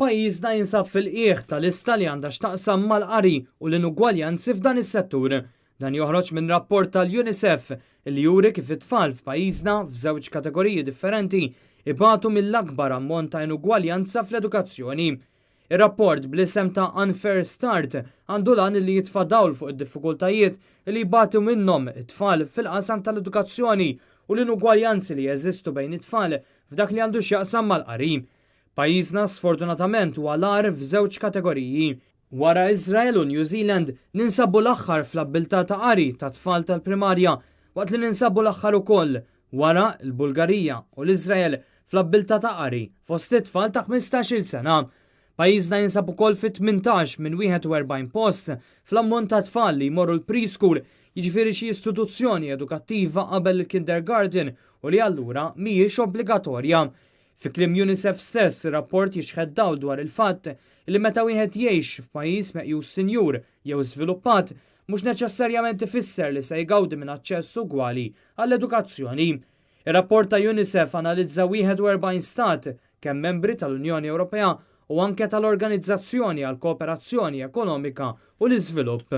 Pajjiżna jinsab fil-qiegħ ta' lista li għandha x'taqsam mal-qari u l-inugwaljanzi f'dan is-settur. Dan joħroġ minn rapport tal-UNICEF li juri kif it-tfal f'pajjiżna f'żewġ kategoriji differenti ibatu mill-akbar ammont ta' inugwaljanza fl-edukazzjoni. Ir-rapport bl-isem ta' Unfair Start għandu l-għan li jitfa' dawl fuq id-diffikultajiet li jbatu minnhom it-tfal fil-qasam tal-edukazzjoni u l-inugwaljanzi li jeżistu bejn it-tfal f'dak li għandu x'jaqsam mal-qari. Pajjiżna sfortunatament huwa l-agħar f'żewġ kategoriji. Wara Iżrael u New Zealand, ninsabu l-aħħar fl-abbiltà ta' qari ta' tfal tal-primarja, waqt li ninsabu l-aħħar ukoll, wara l-Bulgarija u l-Iżrael, fl-abbiltà ta' qari fost it-tfal ta' 15-il sena. Pajjiżna jinsab ukoll fit-18 minn 41 post fl-ammont ta' tfal li jmorru l-preschool, jiġifieri xi istituzzjoni edukattiva qabel il-kindergarten u li allura mhijiex obbligatorja. Fi kliem UNICEF stess, ir-rapport jixħet dawl dwar il-fatt li meta wieħed jgħix f'pajjiż meqjus sinjur jew żviluppat, mhux neċessarjament ifisser li se jgawdi minn aċċess ugwali għall-edukazzjoni. Ir-rapport ta' UNICEF analizza 41 stat, kemm membri tal-Unjoni Ewropea u anke tal-Organizzazzjoni għall-Kooperazzjoni Ekonomika u l-Iżvilupp.